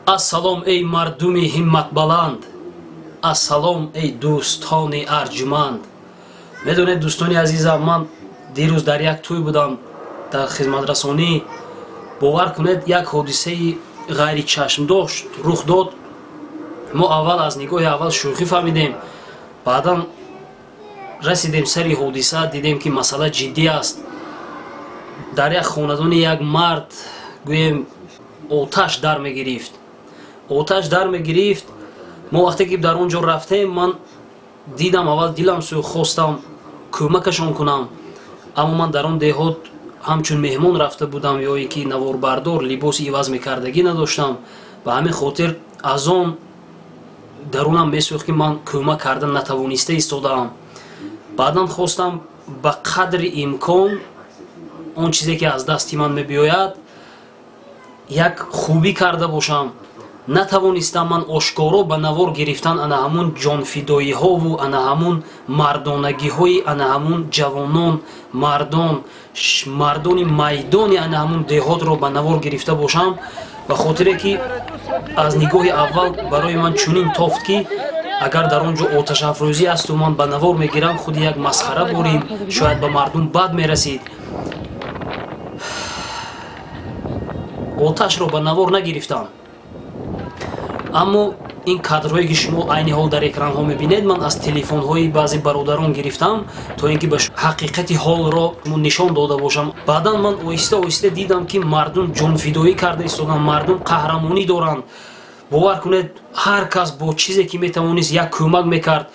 Ассалом, эй мардуми ҳимматбаланд, ассалом, эй дӯстони арҷуманд. Медонед, дӯстони азизам, ман дирӯз дар як тӯй будам, дар хизматрасонӣ. Бовар кунед, як ҳодисаи ғайричашмдошт рух дод. Мо аввал аз нигоҳи аввал шӯхӣ фаҳмидем, баъдан расидем сари ҳодиса, дидем, ки масъала ҷиддӣ аст. Дар як хонадони як мард, гӯем, оташ дар мегирифт, оташ дар мегирифт. Мо вақте ки дар он ҷо рафтем, ман дидам, аввал дилам сӯхт, хостам кӯмакашон кунам, аммо ман дар он деҳот ҳамчун меҳмон рафта будам ё ин ки наворбардор, либоси иваз мекардагӣ надоштам. Ба ҳамин хотир аз он дарунам месӯхт, ки ман кӯмак карда натавониста истодаам. Баъдан хостам ба қадри имкон он чизе, ки аз дасти ман мебиёяд, як хубӣ карда бошам. Натавонистам ман ошкоро ба навор гирифтан ана ҳамун ҷонфидоиҳову ана ҳамун мардонагиҳои ана ҳамун ҷавонон, мардон, мардони майдони ана ҳамун деҳотро ба навор гирифта бошам, ба хотире ки аз нигоҳи аввал барои ман чунин тофт, ки агар дар он ҷо оташафрӯзӣ асту ман ба навор мегирам, худи як масхара борим, шояд ба мардум бад мерасид. Оташро ба навор нагирифтам, аммо ин кадрҳое, ки шумо айни ҳол дар экранҳо мебинед, ман аз телефонҳои баъзе бародарон гирифтам, то ин ки ба ҳақиқати ҳолро нишон дода бошам. Баъдан ман оҳиста оҳиста дидам, ки мардум ҷонфидоӣ карда истоданд, мардум қаҳрамонӣ доранд. Бовар кунед, ҳар кас бо чизе, ки метавонист, як кӯмак мекард.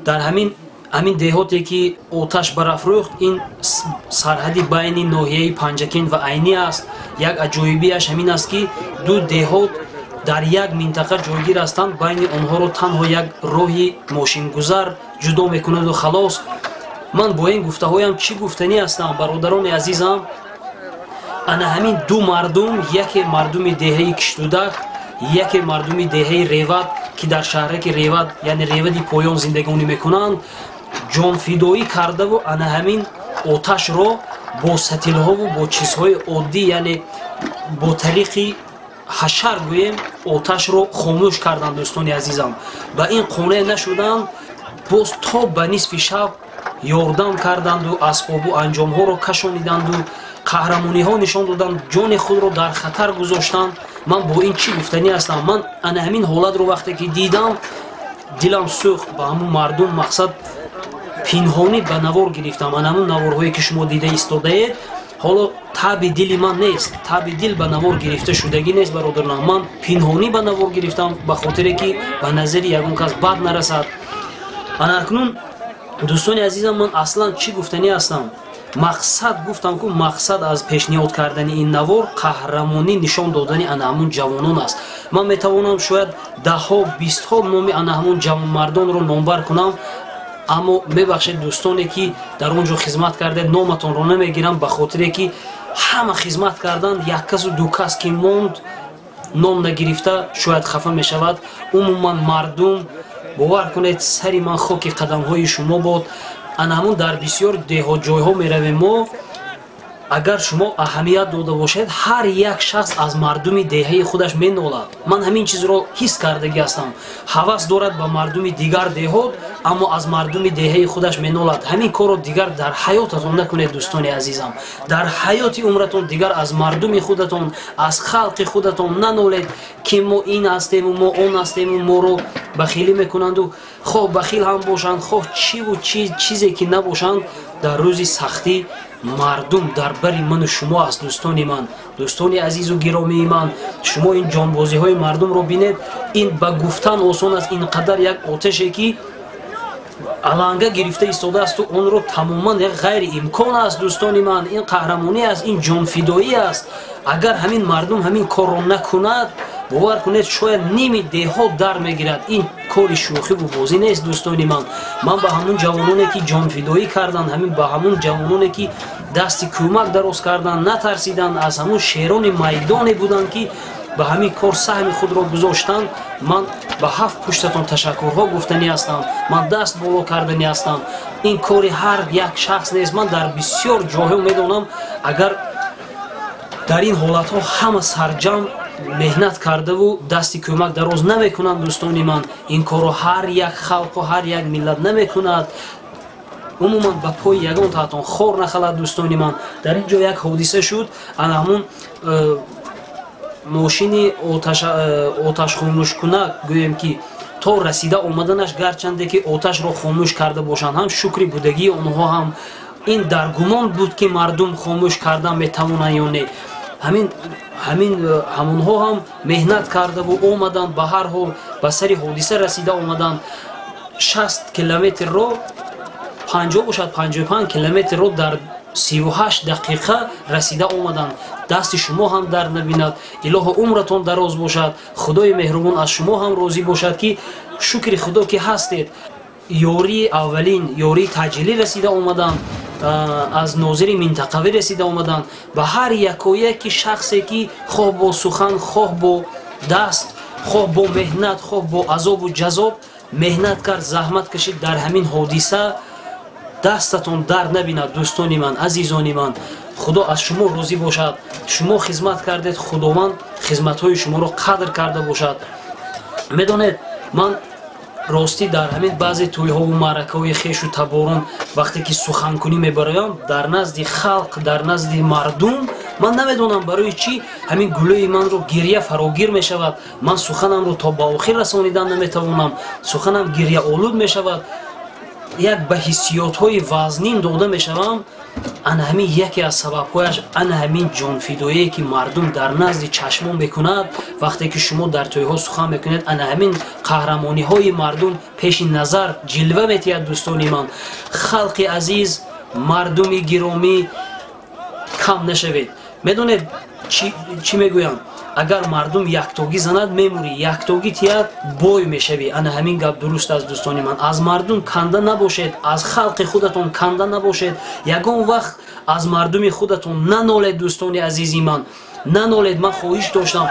Дар ҳамин деҳоте, ки оташ барафрӯхт, ин сарҳади байни ноҳияи Панҷакент ва Айнӣ аст. Як аҷоибиаш ҳамин аст, ки ду деҳот дар як минтақа ҷойгир ҳастанд, байни онҳоро танҳо як роҳи мошингузар ҷудо мекунаду халос. Ман бо ин гуфтаҳоям чӣ гуфтанӣ ҳастам, бародарони азизам? Ана ҳамин ду мардум, яке мардуми деҳаи Киштудак, яке мардуми деҳаи Реват, ки дар шаҳраки Реват, яъне Ревади поён зиндагонӣ мекунанд, ҷонфидоӣ кардаву ана ҳамин оташро бо сатилҳову бо чизҳои оддӣ, яъне бо тариқи ҳашар гӯем, оташро хомӯш карданд. Дӯстони азизам, ба ин қонеъ нашуданд, боз то ба нисфи шаб ёрдам карданду асбобу анҷомҳоро кашониданду қаҳрамониҳо нишон доданд, ҷони худро дар хатар гузоштанд. Ман бо ин чӣ гуфтанӣ ҳастам? Ман ана ҳамин ҳолатро вақте ки дидам, дилам сӯхт. Ба ҳамун мардум мақсад пинҳонӣ ба навор гирифтам. Ана ҳамун наворҳое, ки шумо дида истодаед, ҳоло таби дили ман нест, таби дил ба навор гирифта шудагӣ нест, бародаронам. Ман пинҳонӣ ба навор гирифтам, ба хотире ки ба назари ягон кас бад нарасад. Ана акнун, дӯстони азизам, ман аслан чӣ гуфтанӣ ҳастам? Мақсад гуфтам ку, мақсад аз пешниҳод кардани ин навор қаҳрамонӣ нишон додани ана ҳамун ҷавонон аст. Ман метавонам шояд даҳҳо, бистҳо номи ана ҳамун ҷавонмардонро номбар кунам, аммо мебахшед, дӯстоне, ки дар он ҷо хизмат кардед, номатонро намегирам, ба хотире ки ҳама хизмат карданд, як касу ду кас ки монд ном нагирифта, шояд хафа мешавад. Умуман мардум, бовар кунед, сари ман хоки қадамҳои шумо бод. Ана ҳамун дар бисёр деҳотҷойҳо меравем мо, агар шумо аҳамият дода бошед, ҳар як шахс аз мардуми деҳаи худаш менолад. Ман ҳамин чизро ҳис кардагӣ ҳастам. Ҳавас дорад ба мардуми дигар деҳот, аммо аз мардуми деҳаи худаш менолад. Ҳамин корро дигар дар ҳаётатон накунед, дӯстони азизам. Дар ҳаёти умратон дигар аз мардуми худатон, аз халқи худатон нанолед, ки мо ин ҳастему мо он ҳастему моро бахилӣ мекунанду. Хоҳ бахил ҳам бошанд, хоҳ чиву чизе ки набошанд, дар рӯзи сахтӣ мардум дар бари ману шумо аст. Дӯстони ман, дӯстони азизу гиромии ман, шумо ин ҷонбозиҳои мардумро бинед. Ин ба гуфтан осон аст. Ин қадар як оташе, ки аланга гирифта истодаасту онро тамоман як ғайриимкон аст. Дӯстони ман, ин қаҳрамонӣ аст, ин ҷонфидоӣ аст. Агар ҳамин мардум ҳамин корро накунад, бовар кунед, шояд ними деҳот дар мегирад. Ин кори шӯхиву бозӣ нест, дӯстони ман. Ман ба ҳамун ҷавононе, ки ҷонфидоӣ карданд, ҳамин ба ҳамун ҷавононе, ки дасти кӯмак дароз карданд, натарсиданд, аз ҳамун шерони майдоне буданд, ки ба ҳамин кор саҳми худро гузоштанд, ман ба ҳафт пуштатон ташаккурҳо гуфтанӣ ҳастам, ман даст боло карданӣ ҳастам. Ин кори ҳар як шахс нест. Ман дар бисёр ҷойҳо медонам, агар дар ин ҳолатҳо ҳама сарҷамъ Меҳнат кардаву дасти кӯмак дароз намекунанд, дӯстони ман. Ин корро ҳар як халқу ҳар як миллат намекунад. Умуман ба пои ягон таатон хор нахалад, дӯстони ман. Дар ин ҷо як ҳодиса шуд. Ана ҳамун мошини оташхомӯшкунак, гӯем ки то расида омаданаш, гарчанде ки оташро хомӯш карда бошанд ҳам, шукри будагии онҳо ҳам ин дар гумон буд, ки мардум хомӯш кардан метавонанд ё не. Ҳамин ҳамонҳо ҳам меҳнат кардаву омаданд, ба ҳар ҳол ба сари ҳодиса расида омаданд. 60 километрро, 50 бошад, 55 километрро дар 38 дақиқа расида омаданд. Дасти шумо ҳам дард набинад, илоҳо умратон дароз бошад, худои меҳрубон аз шумо ҳам розӣ бошад, ки шукри худо ки ҳастед. Ёрии аввалин, ёрии таъҷилӣ расида омаданд, аз нозири минтақавӣ расида омаданд. Ба ҳар якояки шахсе ки хоҳ бо сухан, хоҳ бо даст, хоҳ бо меҳнат, хоҳ бо азобу ҷазоб меҳнат кард, заҳмат кашид дар ҳамин ҳодиса, дастатон дард набинад, дӯстони ман, азизони ман. Худо аз шумо розӣ бошад. Шумо хизмат кардед, худованд хизматҳои шуморо қадр карда бошад. Медонед, ман ростӣ дар ҳамин баъзе тӯйҳову маъракаҳои хешу таборон вақте ки суханкунӣ мебароям дар назди халқ, дар назди мардум, ман намедонам барои чӣ ҳамин гулӯи манро гирья фарогир мешавад. Ман суханамро то ба охир расонидан наметавонам, суханам гирьяолуд мешавад, як ба ҳиссиётҳои вазнин дода мешавам. Ана ҳамин яке аз сабабҳояш ана ҳамин ҷонфидоие ки мардум дар назди чашмон мекунад. Вақте ки шумо дар тӯйҳо сухан мекунед, ана ҳамин қаҳрамониҳои мардум пеши назар ҷилва метиҳад, дӯстони ман. Халқи азиз, мардуми гиромӣ, кам нашавед. Медонед чӣ мегӯям? Агар мардум яктогӣ занад, мемурӣ, яктогӣ тиҳад, бой мешавӣ. Ана ҳамин гап дуруст аст, дӯстони ман. Аз мардум канда набошед, аз халқи худатон канда набошед, ягон вақт аз мардуми худатон нанолед, дӯстони азизи ман, нанолед. Ман хоҳиш доштам.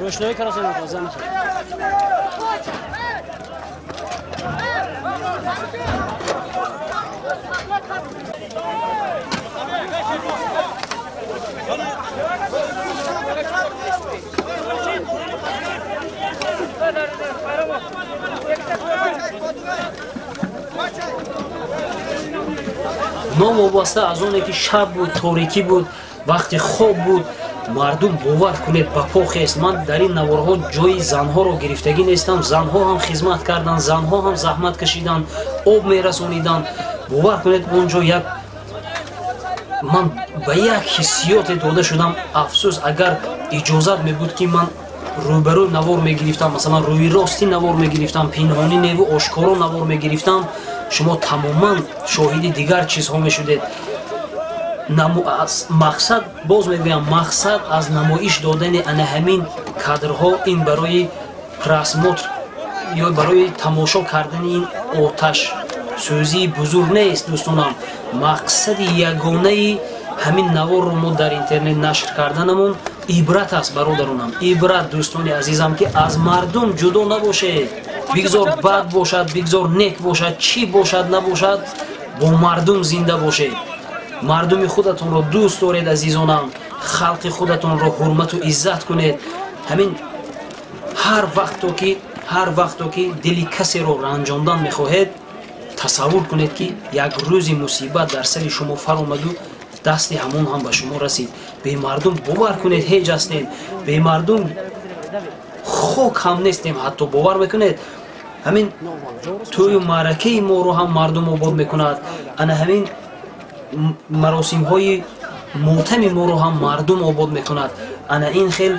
Рӯшноӣ карасен замин. Новобаста аз оне ки шаб буд, торикӣ буд, вақти хоб буд, мардум, бовар кунед, ба по хест. Ман дар ин наворҳо ҷои занҳоро гирифтагӣ нестам. Занҳо ҳам хизмат карданд, занҳо ҳам заҳмат кашиданд, об мерасониданд. Бовар кунед, он ҷо як ман ба як ҳиссиёте дода шудам. Афсӯс, агар иҷозат мебуд, ки ман рӯбарӯ навор мегирифтам, масалан рӯи ростӣ навор мегирифтам, пинҳонӣ неву ошкоро навор мегирифтам, шумо тамоман шоҳиди дигар чизҳо мешудед. Мақсад, боз мегӯям, мақсад аз намоиш додани ана ҳамин кадрҳо ин барои просмотр ё барои тамошо кардани ин оташ сӯзии бузург нест, дӯстонам. Мақсади ягонаи ҳамин наворро мо дар интернет нашр карданамон ибрат аст, бародаронам, ибрат, дӯстони азизам, ки аз мардум ҷудо набошед. Бигзор бад бошад, бигзор нек бошад, чӣ бошад набошад, бо мардум зинда бошед. Мардуми худатонро дӯст доред, азизонам, халқи худатонро ҳурмату иззат кунед. Ҳамин ҳар вақто ки дили касеро ранҷондан мехоҳед, тасаввур кунед, ки як рӯзи мусибат дар сари шумо фаромаду дасти ҳамон ҳам ба шумо расид. Бемардум, бовар кунед, ҳеҷ ҳастем, бемардум хок ҳам нестем ҳатто, бовар мекунед? Ҳамин тӯю маъракаи моро ҳам мардум обод мекунад, ана ҳамин маросимҳои мотами моро ҳам мардум обод мекунад. Ана ин хел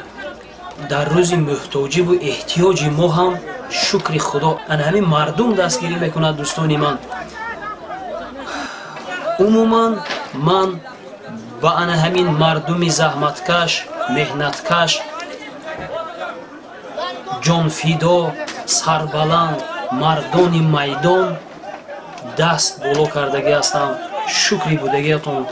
Дар рӯзи муҳтоҷиву эҳтиёҷи мо ҳам шукри Худо ана ҳамин мардум дастгирӣ мекунад. Дӯстони ман, умуман ман ба ана ҳамин мардуми заҳматкаш, меҳнаткаш, ҷонфидо, сарбаланд, мардони майдон даст боло кардагӣ ҳастам. Шукри будагиятон,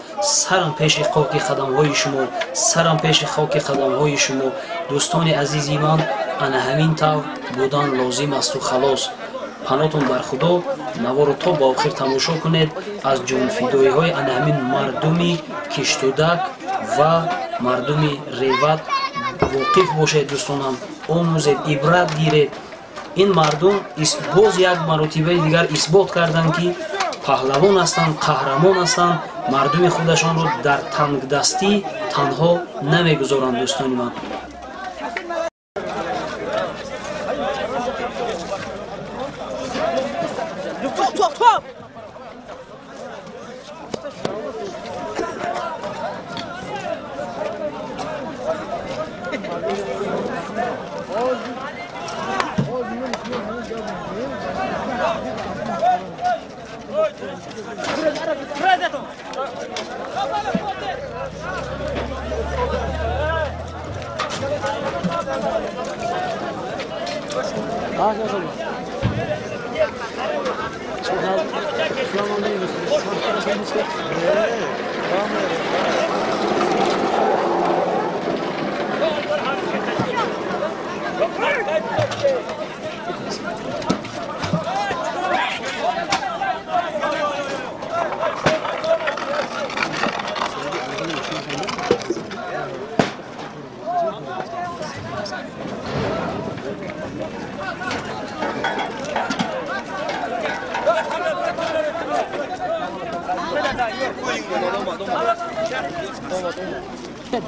сарам пеши хоки қадамҳои шумо, сарам пеши хоки қадамҳои шумо. Дӯстони азизи ман, ана ҳамин тавр будан лозим асту халос. Панотон бар Худо, наворо то ба охир тамошо кунед. Аз ҷонфидоиҳои ана ҳамин мардуми Киштудак ва мардуми Реват воқиф бошед. Дӯстонам, омӯзед, ибрат гиред. Ин мардум боз як маротибаи дигар исбот карданд, ки паҳлавон ҳастанд, қаҳрамон ҳастанд, мардуми худашонро дар тангдастӣ танҳо намегузоранд. Дӯстони ман,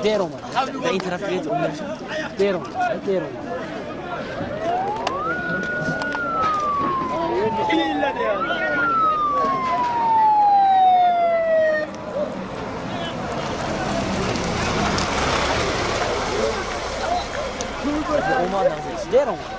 دیر اومد در این طرف دیگه دیر اومد دیر اومد. دیر اومد دیر اومد.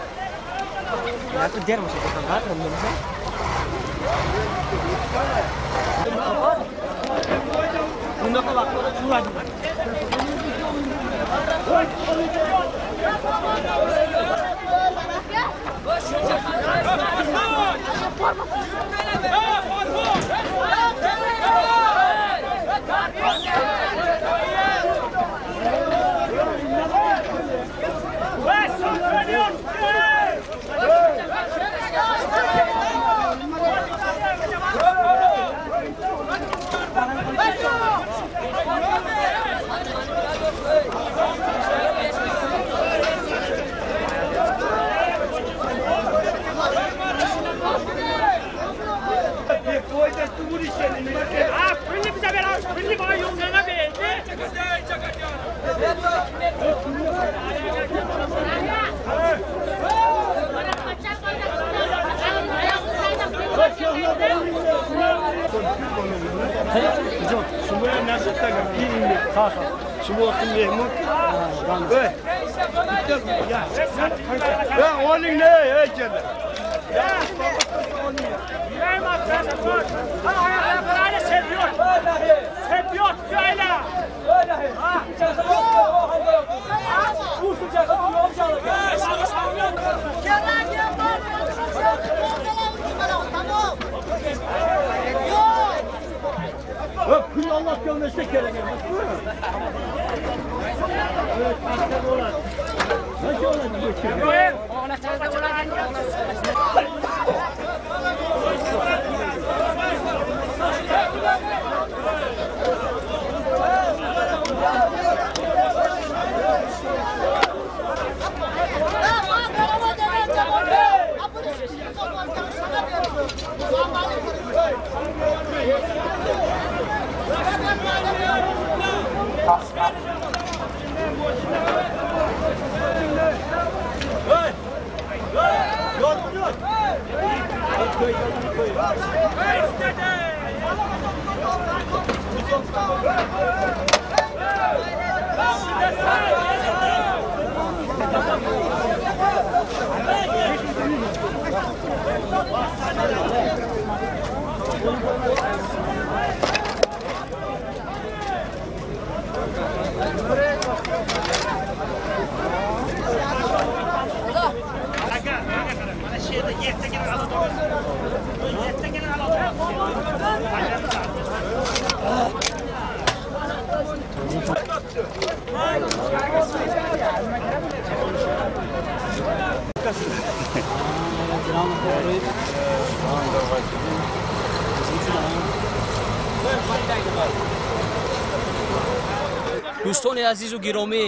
Дӯстони азизу гиромӣ,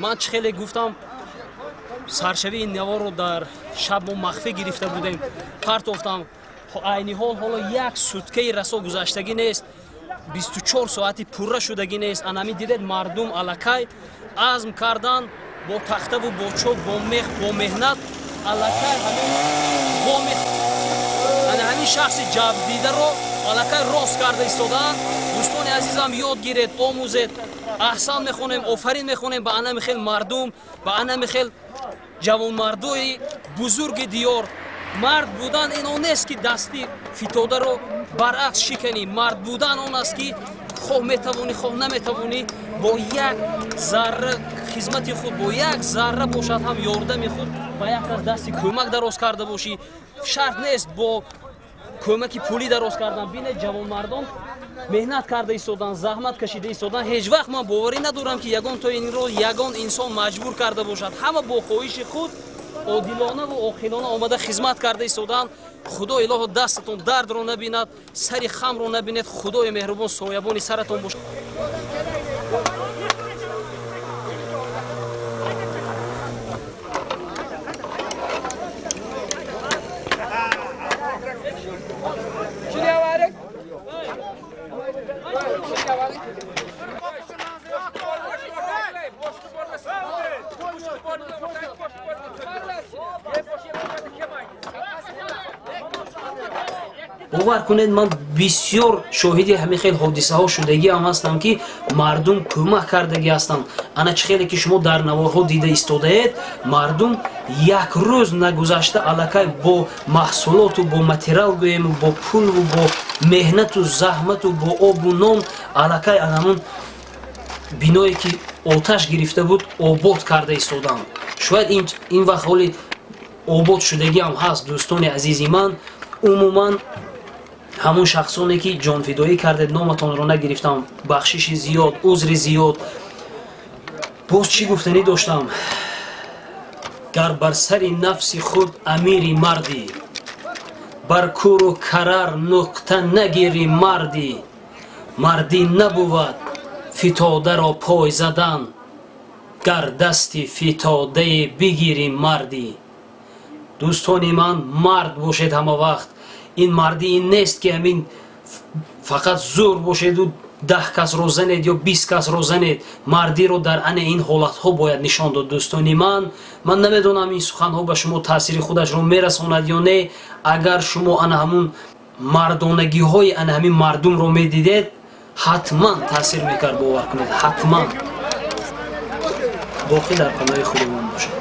ман чӣ хеле гуфтам, саршавии ин наворро дар шаб мо махфӣ гирифта будем, партофтам. Айни ҳол ҳоло як суткаи расо гузаштагӣ нест, 24 соати пурра шудагӣ нест. Анами дидед, мардум аллакай азм кардан бо тахтаву бо чок, бо мех, бо меҳнат аллакай ҳамин боми ана ҳамин шахси ҷабрдидаро аллакай рост карда истодаанд. Дӯстони азизам, ёд гиред, омӯзед. Аҳсан мехонем, офарин мехонем ба анами хел мардум, ба анами хел ҷавонмардои бузурги диёр. Мард будан ин он нест, ки дасти фитодаро баръакс шиканӣ. Мард будан он аст, ки хоҳ метавонӣ, хоҳ наметавонӣ, бо як зарра хизмати худ, бо як зарра бошад ҳам ёрдами худ ба як кас дасти кӯмак дароз карда бошӣ. Шарт нест бо кӯмаки пулӣ дароз кардан. Бинед, ҷавонмардон меҳнат карда истодан, заҳмат кашида истодан. Ҳеҷ вақт ман боварӣ надорам, ки ягон то инро ягон инсон маҷбур карда бошад. Ҳама бо хоҳиши худ одилонаву оқилона омада хизмат карда истодаанд. Худо илоҳо дастатон дардро набинад, сари хамро набинед. Худои меҳрубон соябони саратон бошад. Бовар кунед, ман бисёр шоҳиди ҳамин хел ҳодисаҳо шудагиам ҳастам, ки мардум кӯмак кардагӣ ҳастанд. Ана чӣ хеле ки шумо дар наворҳо дида истодаед, мардум як рӯз нагузашта аллакай бо маҳсулоту бо материал гӯему бо пулу бо меҳнату заҳмату бо обу нон аллакай анамун биное ки оташ гирифта буд обод карда истоданд. Шояд ин вақт ҳоли обод шудагиам ҳаст. Дӯстони азизи ман, умуман ҳамон шахсоне ки ҷонфидоӣ кардед, номатонро нагирифтам, бахшиши зиёд, узри зиёд. Боз чӣ гуфтанӣ доштам? Гар бар сари нафси худ амири мардӣ, бар куру карар нуқта нагири мардӣ, мардӣ набувад фитодаро пой задан, гар дасти фитодае бигири мардӣ. Дӯстони ман, мард бошед ҳама вақт. Ин мардӣ ин нест, ки ҳамин фақат зӯр бошеду 10 касро занед ё 20 касро занед. Мардиро дар ане ин ҳолатҳо бояд нишон дод. Дӯстони ман, ман намедонам ин суханҳо ба шумо таъсири худашро мерасонад ё не. Агар шумо ана ҳамун мардонагиҳои ана ҳамин мардумро медидед, ҳатман таъсир мекард, бовар кунед, ҳатман. Боқӣ дар паноҳи Худованд бошед.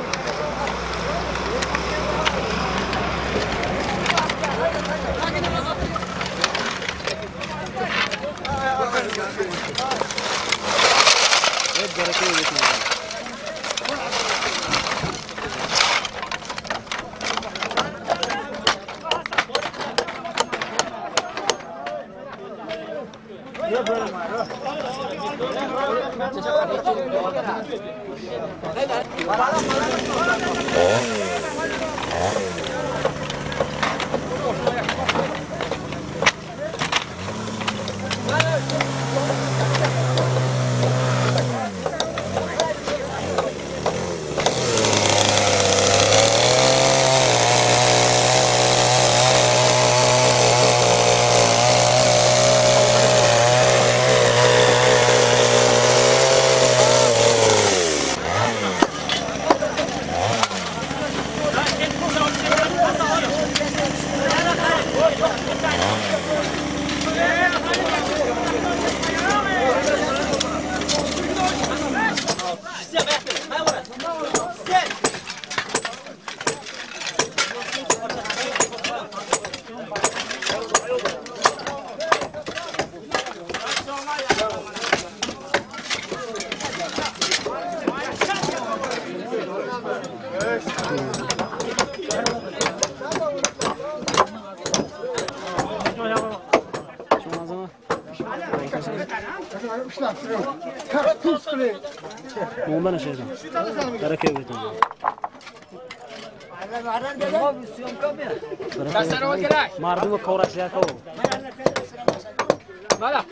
Монда нашедам. Дараке бетон. Мардума кораш яко. Бала.